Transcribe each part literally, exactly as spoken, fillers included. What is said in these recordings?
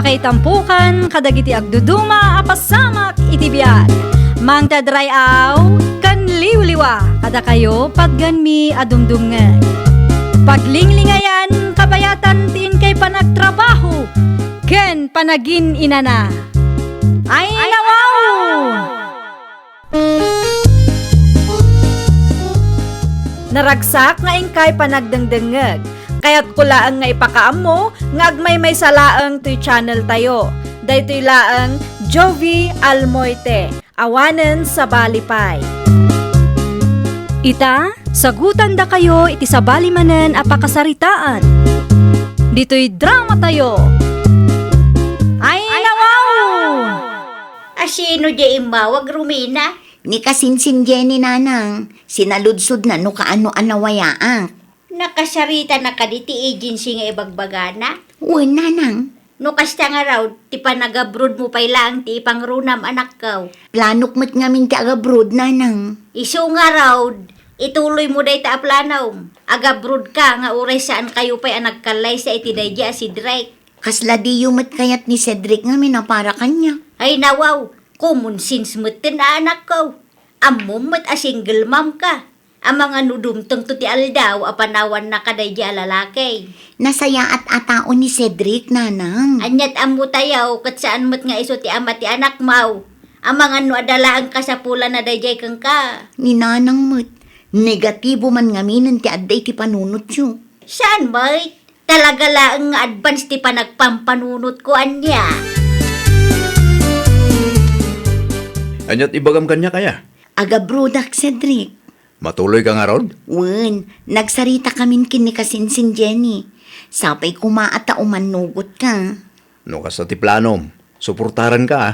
Itampukan kadagiti agduduma a pasamak iti biag. Mangted ray-aw ken liwliwa kadakayo patgenmi a dumdumngeg. Paglinglingayan kabayatan ti inkay panagtrabaho ken panagin-inana. Ay, nawaw! Naragsak nga inkay panagdengdengngeg. Kayatko laeng nga ipakaammo nga agmaymaysa laeng toy channel tayo. Daytoy laeng Jovie Almoite, awanen sabali pay. Ita, sagutandakayo iti sabali manen a pakasaritaan. Ditoy drama tayo. Ay, nawaw! Asino diay immawag, Romina? Ni kasinsin Jenny, nanang. Sinaludsodna no kaano a nawayaak. Nakasarita na kadi ti agency nga ibagbagana? Wen, nanang. No kasta ngarud, ti panagabroad mo pay laeng ti ipangrunam, anakko. Planok met ngamin ti agabroad, nanang. Isu ngarud, ituloy mo dayta a planom. Agabroad ka nga uray saan kayo pay a nagkallaysa iti daydi a Cedric. Kasla diyo met kayat ni Cedric ngamin a para kaniak? Ay, nawaw, common sense metten a, anakko. Ammom met a single mom ka. Amangan no dumtengto ti aldaw a panawanna kadaydi a lalaki. Nasayaat a tao ni Cedric, nanang. Aniat ammo tayo, ket saan met nga isu ti ama ti anakmo. Amangan no adda laeng kasapulanna daydiay kenka. Ni nanang met, negatibo man ngaminen ti adda iti panunotyo. Saan met? Talaga laeng nga advance ti panagpampanunotko ania. Aniat ibagam kaniak aya? Agabroadak, Cedric. Matuloy ka ngarud? Wen, nagsarita kamin ken ni kasinsin Jenny. Sapay koma a ta umannugot ka. No kasta ti planom, suportaran ka, a.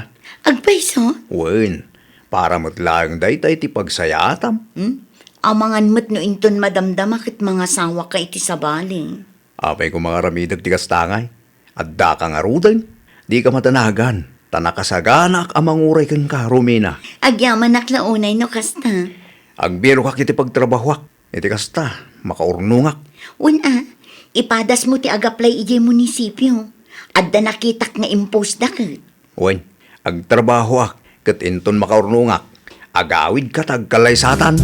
Agpayso? Wen, para met laeng daytay ti pagsayaatam. Hmm? Amangan met no inton madamdama ket mangasawa ka iti sabali. Apay koma nga aramidek ti kasta ngay? Addaka ngaruden? Dika madanagan, ta nakasaganaak a manguray kenka, Romina. Agyamanak la unay no kasta. Agbirokak iti pagtrabahoak. Iti kasta, makaurnongak. Wen a, ipadasmo ti agaplay idiay munisipio. Adda nakitak nga imposda ket. Wen, agtrabahoak ket inton makaurnongak, agawidka ta agkallaysatan.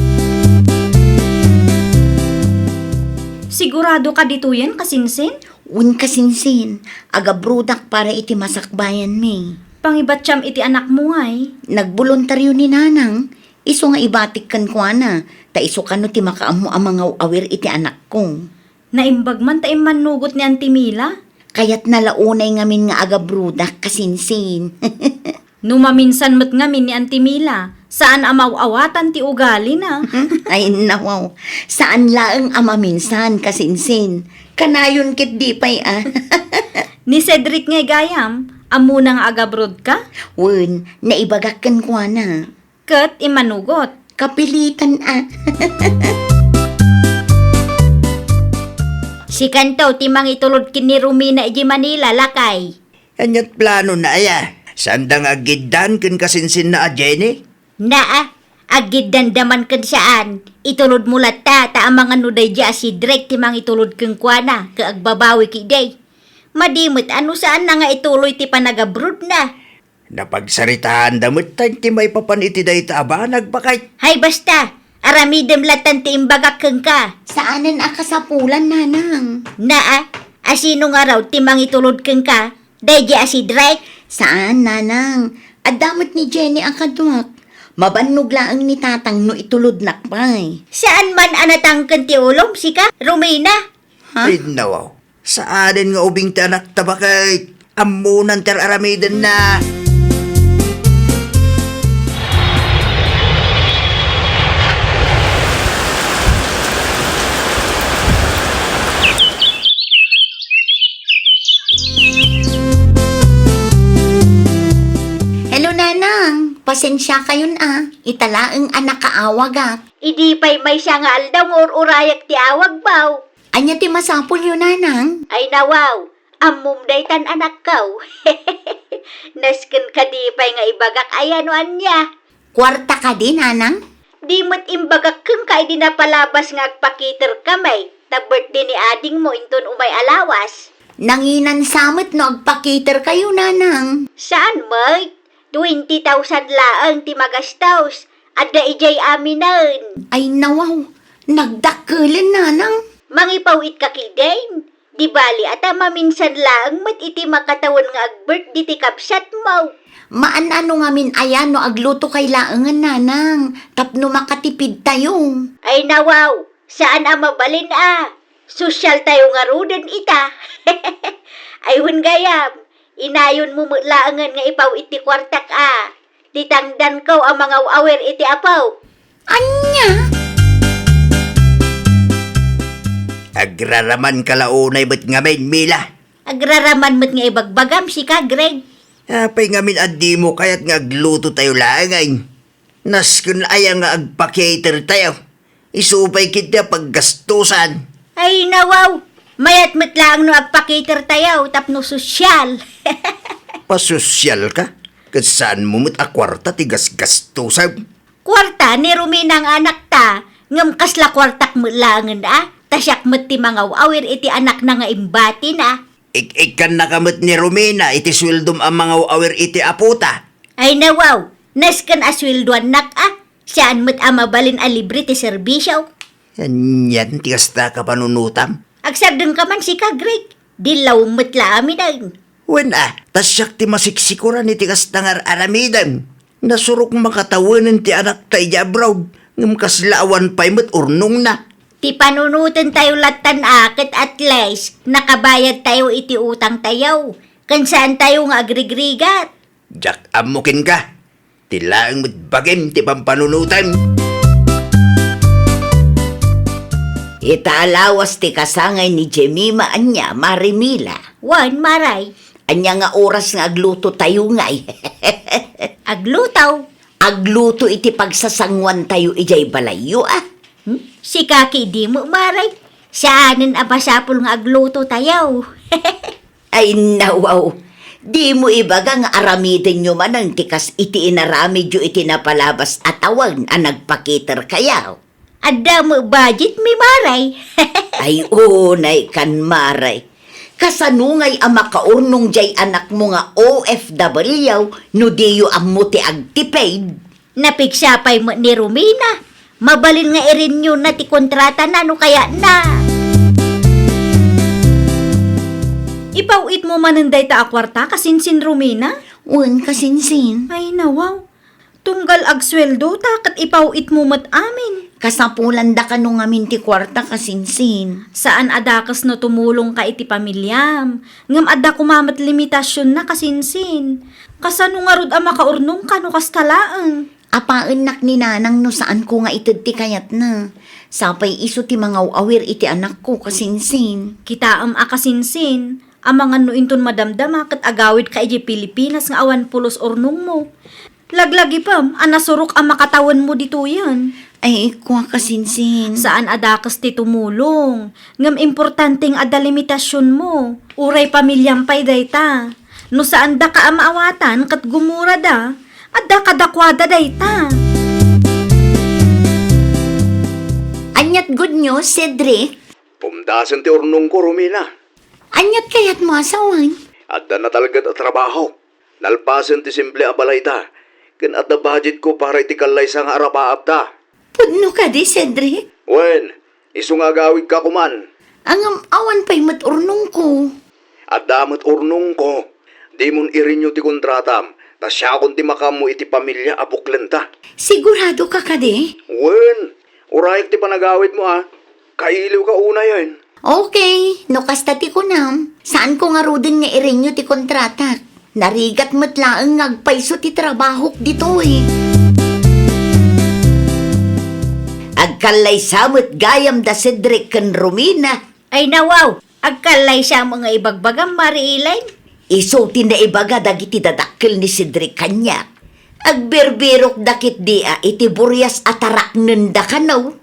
Sigurado ka ditoyen, kasinsin? Wen, kasinsin, agabroadak para iti masakbayanmi. Pangibatiam iti anakmo ngay? Nagboluntario ni nanang, isu nga ibatik kenkuana, ta isu kano ti makaammo a mangaw-awir iti anakko. Naimbag man ta immannugot ni Auntie Mila? Kayatna la unay ngamin nga agabroadak, kasinsin. No maminsan met ngamin ni Auntie Mila, saan a maaw-awatan ti ugalina. Ay, nawaw. Saan laeng a maminsan, kasinsin. Kanayon ket di pay, a. Ni Cedric ngay gayam, ammona nga agabroad ka? Wen, naibagak kenkuana. Ket immanugot. Kapilitan a. Sikanto ti mangitulod ken ni Romina idiay Manila, lakay. Aniat planona aya? Saanda nga aggiddan ken kasinsinna a Jenny? Naa, aggiddanda man ken saan. Itulod mo latta, ta amangan no daydi a Cedric ti mangitulod kenkuana, ket agbabawi ketdi. Madi met a no saanna nga ituloy ti panagabroadna. Napagsaritaanda met ti maipapan iti dayta a banag, baket. Hay basta, aramidem latta ti imbagak kenka. Saanen a kasapulan, nanang. Naa, asino ngarud ti mangitulod kenka? Daydi a Cedric? Saan, nanang. Adda met ni Jenny a kaduak. Mabannog laeng ni tatang no itulodnak pay. Saan man a natangken ti ulom, sika, Romina? Ha? Ay, nawaw. Saanen nga ubing ti anakta, baket. Ammonan ti ar-aramidenna. Hello, nanang. Pasensiakayon a. Ita laeng a nakaawagak. Idi pay maysa nga aldaw nga ur-urayak ti awagmo. Ania ti masapulyo, nanang? Ay, nawaw, ammom daytan, anakko. Nasken kadi pay nga ibagak aya no ania? Kuarta kadi, nanang? Di met imbagak kenka idi napalabas nga agpakiterkami, ta birthday ni adingmo inton umay a lawas. Nanginansa met no agpa-cater kayo, nanang. Saan met? Twenty thousand laeng ti magastos. Adda idiay aminen. Ay, nawaw. Nagdakkelen, nanang. Mangipaw-it ka ketdin. Di bali a ta maminsan laeng met iti makatawen nga ag-birthday ti kabsatmo. Maan-ano ngamin aya no agluto kay laengen, nanang, tapno makatipid tayo. Ay, nawaw, saan a mabalin a. Sosyal tayo ngaruden ita. Ay, wen gayam, inayonmo met laengen nga ipaw-it ti kuartak a. Ti tangdanko a mangaw-awir iti apo. Ania? Agraraman ka la unay met ngamin, Mila. Agraraman met nga ibagbagam, sika, Greg. Apay ngamin a dimo kayat nga agluto tayo laeng? Nasken aya nga agpa-cater tayo? Isu pay ketdi a paggastusan. Ay, nawaw! Mayat met laeng no agpa-cater tayo tapno sosyal. Pasosyal ka? Ket saanmo met a kuarta ti gasgastusem? Kuarta ni Romina nga anakta, ngem kasla kuartak met laengen a, ta siak met ti mangaw-awir iti anakna nga imbatina. Ik-ikkannaka met ni Romina iti sueldom a mangaw-awir iti apota. Ay, nawaw, nasken a sueldoannak a, saan met a mabalin a libre ti serbisio. Anian ti kasta a kapanunotam? Agsardengka man sika, Greg. Dillaw met la aminen. Wen a, ta siak ti masiksikuran iti kasta nga ar-aramidem. Nasurok makatawenen ti anakta idiay abroad, ngem kasla awan pay met urnongna. Ti panunoten tayo lattan a ket at least nakabayad tayo iti utang tayo, ken saan tayo nga agrigrigat. Diak ammo kenka. Ti laeng met bagim ti pampanunotem. Ita a lawas ti kasangay ni Jemima ania, Mare Mila? Wen, Mare. Ania nga oras nga agluto tayo ngay? Agluto? Agluto iti pagsasanguan tayo idiay balayyo, a? Hmm? Sika ketdi met, Mare. Saanen a masapul nga agluto tayo. Ay, nawaw. Dimo ibaga nga aramidenyo manen ti kas iti inaramidyo iti napalabas a tawen a nagpa-cater kayo. Adda met budget mi, Mare. Ay, unay kan, Mare. Kasano ngay a makaurnong diay anakmo nga O F W no diyo ammo ti agtipid? Napigsa pay met ni Romina. Mabalin nga i-renew na ti kontratana no kayatna. Ipaw-itmo manen dayta a kuarta, kasinsin, Romina? Wen, kasinsin. Ay, nawaw. Tunggal agsueldo ta ket ipaw-itmo met amin. Kasapulan da kano ngamin ti kuarta, kasinsin. Saan a dakes no tumulongka iti pamiliam, ngem adda koma met limitasionna, kasinsin. Kasano ngarud a makaurnongka no kasta laeng? Apaennak ni Nanang no saanko nga ited ti kayatna. Sapay isu ti mangaw-awir iti anakko, kasinsin. Kitaem a kasinsin, amangan no inton madamdama ket agawidka idiay Pilipinas nga awan pulos urnongmo. Laglagipem a nasurok a makatawenmo ditoyen. Ay, kua, kasinsin. Saan a dakes ti tumulong, ngem importante nga adda limitasionmo. Uray pamiliam pay dayta. No saan daka a maawatan ket gumurada, adda kadakuada dayta. Ania't good news, Cedric? Pumdasen ti urnongko, Romina. Ania't kayatmo a sawen? Adda natalged a trabaho. Nalpasen ti simple a balayda, ken adda budgetko para iti kallaysa nga arapaapda. Pudno kadi, Cedric? Wen, isu nga agawidka koman. Ngem awan pay met urnongko. Adda met urnongko. Dimon i-renew ti kontratam, ta siakon ti makaammo iti pamilia a buklenta. Siguradoka kadi? Wen, urayak ti panagawidmo a. Kailiwka unayen. Okay, no kasta ti kunam, saanko ngaruden nga i-renew ti kontratak. Narigat met laeng nga agpayso ti trabahok ditoy. Agkallaysa met gayam da Cedric ken Romina. Ay, nawaw, agkallaysa met nga ibagbagam, Mare Elaine. Isu ti naibaga dagiti dadakkel ni Cedric kaniak. Agbirbirokda ketdi a iti burias a taraknenda kano.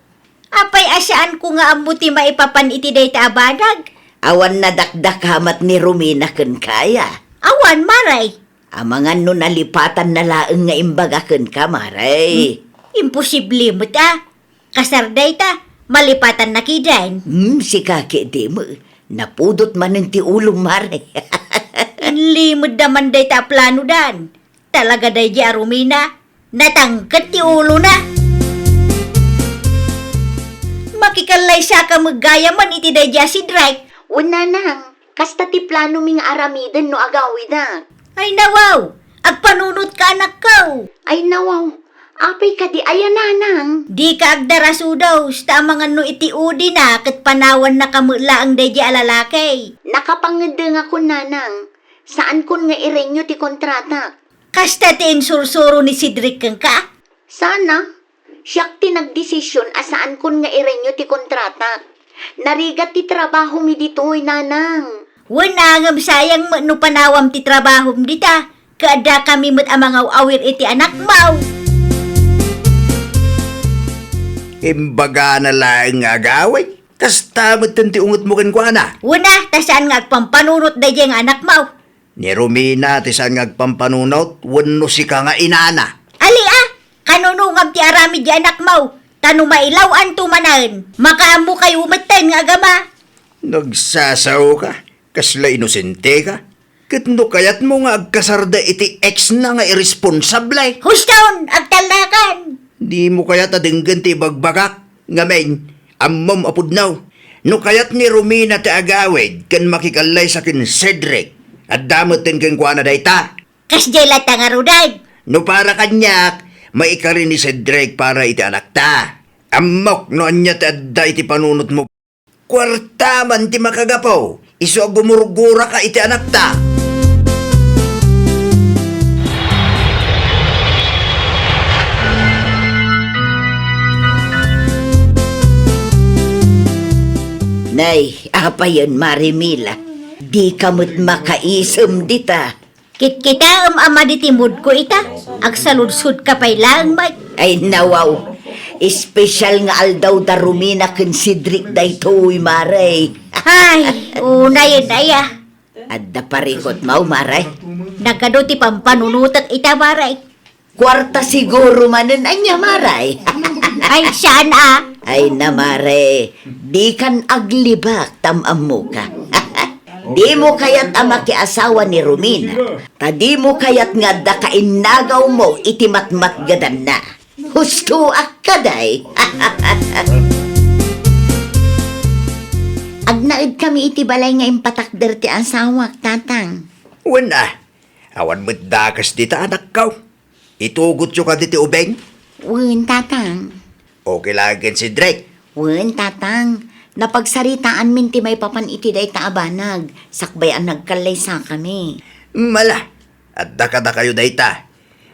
Apay a saanko nga ammo ti maipapan iti dayta a banag? Awan nadakdakamat ni Romina kenka aya? Awan, Mare. Amangan no nalipatanna laeng nga imbaga kenka, Mare. Hmm? Imposible met a. Kasar dayta, malipatanna ketdin. Hmm, sika ketdi met. Napudot manen ti ulom, Mare. Inlimedda man dayta a planodan. Talaga daydi a Romina, natangked ti ulona. Makikallaysaka met gayamen iti daydi a Cedric. Wen, nanang, kasta ti planomi nga aramiden no agawidak. Ay nawaw, agpanunotka, anakko. Ay nawaw, apay kadi aya, nanang? Dika agdarasudos, ta amangan no iti udina ket panawannaka met laeng daydi a lalaki. Nakapangngedengakon, nanang. Saankon nga irenyo ti kontratak. Kasta ti insursuro ni Cedric kenka? Sana. Siak ti nagdesision a saankon nga irenyo ti kontratak. Narigat ti trabahomi ditoy, nanang. Wen a, ngem sayang met no panawam ti trabahom dita, ket addakami met a mangaw-awir iti anakmo. Imbagana laeng nga agawid, kasta metten ti ungetmo kenkuana. Wen a, ta saan nga agpampanunot daydiay nga anakmo. Ni Romina ti saan nga agpampanunot wenno sika nga inana? Ali a, kanunongam ti aramid ti anakmo, ta no mailaw-anto manen, makaammokayo metten nga agama. Nagsasaoka, kasla inosenteka. Ket no kayatmo nga agkasarda iti ex na nga irresponsable. Huston, agtallakan! Dimo kayat a denggen ti ibagbagak? Ngamin, ammom a pudno. No kayat ni Romina ti agawid ken makikallaysa ken Cedric, adda metten kenkuana dayta. Kasdiay latta ngaruden. No para kaniak, maikari ni Cedric para iti anakta. Ammok no ania ti adda iti panunotmo. Kuarta man ti makagapu, isu a gumurguraka iti anakta. Nay, apayen, Mare Mila? Dika met makaisem dita. Kitkitaem a madi ti moodko ita, agsaludsodka pay laeng met. Ay, nawaw. Espesyal nga aldaw da Romina ken Cedric daytoy, Mare. Ay, unayen aya. Adda parikutmo, Mare? Nagadu ti pampanunotek ita, Mare. Kuarta siguro manen ania, Mare? Ay, saan a? Ay na, Mare, dikan aglibak, ta am-ammoka. Dimo kayat a makiasawa ni Romina, ta dimo kayat nga adda kainnagawmo iti matmatgedanna. Hustoak kadi. Agnaedkami iti balay nga impatakder ti asawak, Tatang. Wen a, awan met dakes dita, anakko. Itugotyo kadi ti ubing? Wen, Tatang. Okay laeng ken Cedric? Wen, Tatang. Napagsaritaanmin ti maipapan iti dayta a banag, sakbay a nagkallaysakami. Mala, adda kadakayo dayta.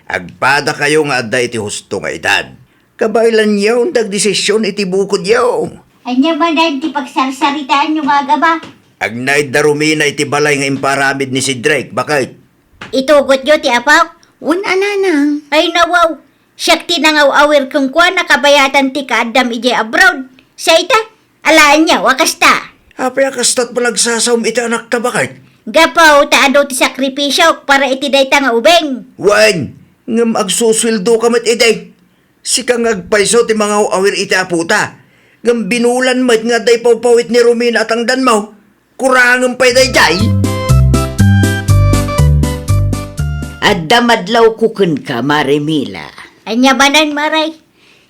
Agpadakayo nga adda iti husto nga edad. Kabaelanyo ti agdesision iti bukodyo. Ania manen ti pagsarsaritaanyo nga agama? Agnaed da Romina iti balay nga impaaramid ni Cedric, baket? Itugotyo ti apok? Wen a, nanang. Ay, nawaw. Siak ti nangaw-awir kenkuana kabayatan ti kaaddam idiay abroad. Sa ita, alaenyo a kasta. Apay a kasta't panagsasaom iti anakta, baket? Gapu ta adu ti sakripisiok para iti dayta nga ubing. Wen, ngem agsusueldoka met idi. Sika nga agpayso ti mangaw-awir iti apota, ngem binulan met nga adda ipawpawit ni Romina a tangdanmo. Kurangem pay daydiay. Adda madlawko kenka, Mare Mila. Ania manen, Mare?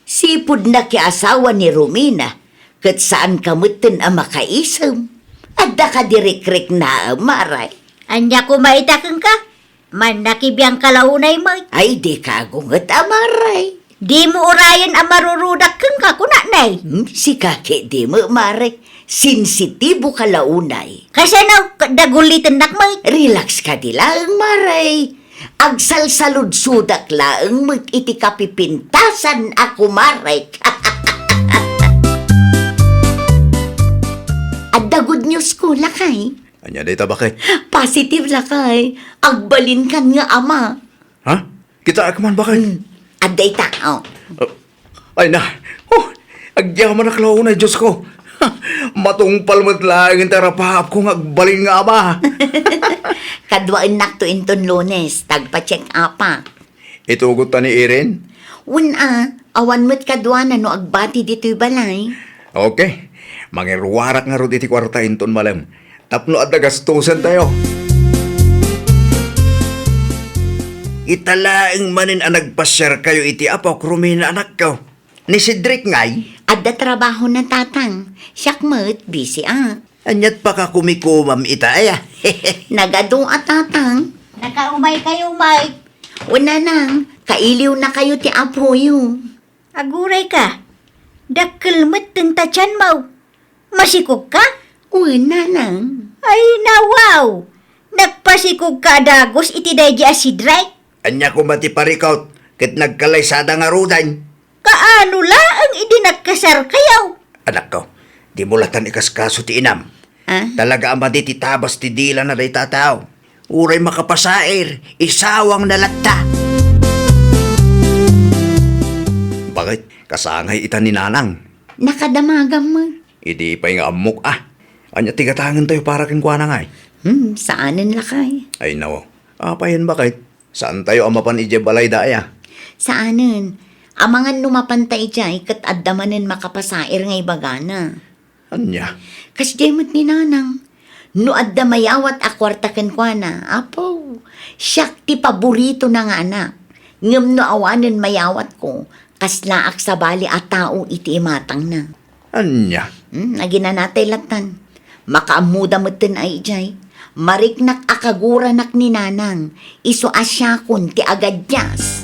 Sipud nakiasawa ni Romina, ket saanka metten a makaisem. Adda kadi rikriknaem, Mare? Ania koma ita kenka? Mannakibiangka la unay met. Ay, dika agunget a, Mare. Dimo urayen a marurudak kenka, kunanay. Hmm, sika ketdi met, Mare. Sensitiboka la unay. Kasano, ket dagulitennak met. Relax kadi laeng, Mare. Agsalsaludsodak laeng met iti kapipintasan a kumarek. Adda good news ko, lakay. Ania dayta, baket? Positive, lakay. Agbalinkan nga ama. Ha? Kitaek man, baket? Hmm. Adda ita, oh. Uh, ay na. Oh, agyamanak la unay, Diosko. Matungpal met laeng ti arapaapko nga agbalin nga ama. Kaduaennakto inton Lunes, ta agpa-check-upak. Itugotta ni Irene? Wen a, awan met kaduana no agbati ditoy balay. Okay. Mangiruarak ngarud iti kuarta inton malem. Tapno adda gastusen tayo. Ita laeng manen a nagpasiar kayo iti apok, Romina, anakko. Ni Cedric ngay? Adda trabaho na, Tatang. Siak met, busy ak. Aniat pakakumikumam ita, aya? Nagadu a, Tatang. Nakaumay kayo, Mike. O, Nanang, kailiw na kayo ti apoyo. Aguray ka. Dakkel met ten ta tianmo. Masikog ka? Wen, Nanang. Ay, nawaw! Nagpasikog ka a dagus iti daydi a Cedric? Ania koma ti parikut ket nagkalaysada ngaruden? Kaano laeng idi nagkasar kayo? Anakko, dimo latan ikaskaso ti inam. Ah? Talaga a madi ti tabas ti dilana dayta a tao. Uray makapasair, isawangna latta. Bakit? Kasangay ita ni Nanang. Nakadamagam met. Idi pay nga ammok, ah. Ania ti gatangen tayo para kenkuana ngay? Hmm, saanen lakay. Ay, nawaw. Apayen bakit? Saan tayo a mapan idiay balay daya? Saanen. Amangan no mapanta idiay ket adda manen makapasair nga ibagana. Ania? Kasdiay met ni Nanang. No adda mayawat a kuarta kenkuana, apo, siak ti paboritona nga anak. Ngem no awanen mayawatko, kaslaak sabali a tao iti imatangna. Ania? Hmm, aginanatay latan. Makaammoda metten a idiay. Mariknak a kaguranak ni Nanang, isu a siakon ti agadias.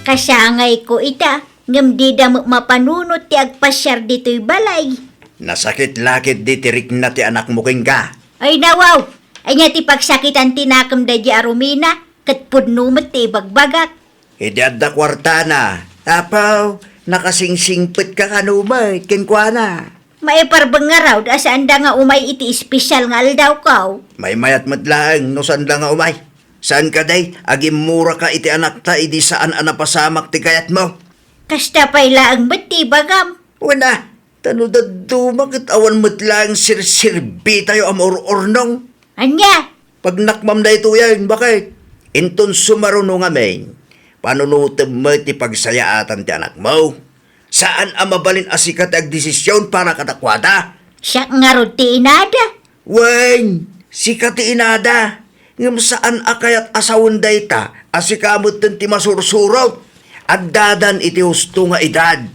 Kasangayko ita, ngem dida met mapanunot ti agpasiar ditoy balay. Nasakit la ketdi ti rikna ti anakmo kenka. Ay, nawaw! Ania ti pagsakitan ti nakem daydi a Romina, ket pudno met ti ibagbagak. Idi adda kuartana, apo, nakasingsingpetka kano met kenkuana. Maiparbeng ngarud a saanda nga umay iti espesial nga aldawko. Maymayat met laeng no saanda nga umay. Saan kadi, agimmuraka iti anakta idi saan a napasamak ti kayatmo? Kasta pay laeng met ti ibagam. Wen a, ta no dadduma ket awan met laeng serserbitayo a maur-urnong. Ania? Pagnakmam daytoyen, bakit? Inton sumaruno ngamin, panunotem met ti pagsayaatan ti anakmo. Saan a mabalin a sika ti agdesisyon para kadakuada. Siak ngarud ti inada. Wen, sika ti inada, ngem saan a kayat a sawen dayta a sika metten ti masursurot. Addadan iti husto nga edad.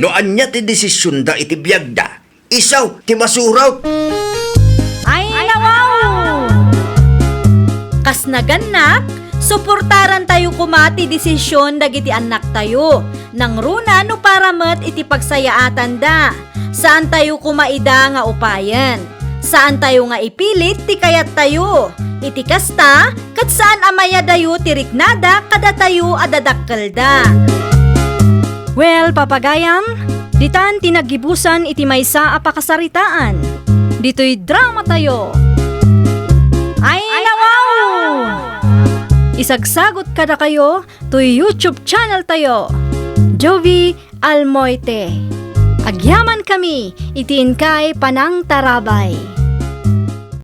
No ania ti desisionda iti biagda, isu ti masurot. Ay, nawaw! Kas nagannak, suportarantayo koma ti desision dagiti annaktayo. Nangruna no para met iti pagsayaatanda. Saantayo koma ida nga upayen. Saantayo nga ipilit ti kayattayo. Iti kasta, ket saan a mayadayo ti riknada kadatayo a dadakkelda. Well, papagayam, ditan ti naggibusan iti maysa a pakasaritaan. Ditoy dramatayo. Ay, nawaw! Isagsagot kadakayo toy YouTube channel tayo, Jovie Almoite. Agyamankami iti inkay panangtarabay.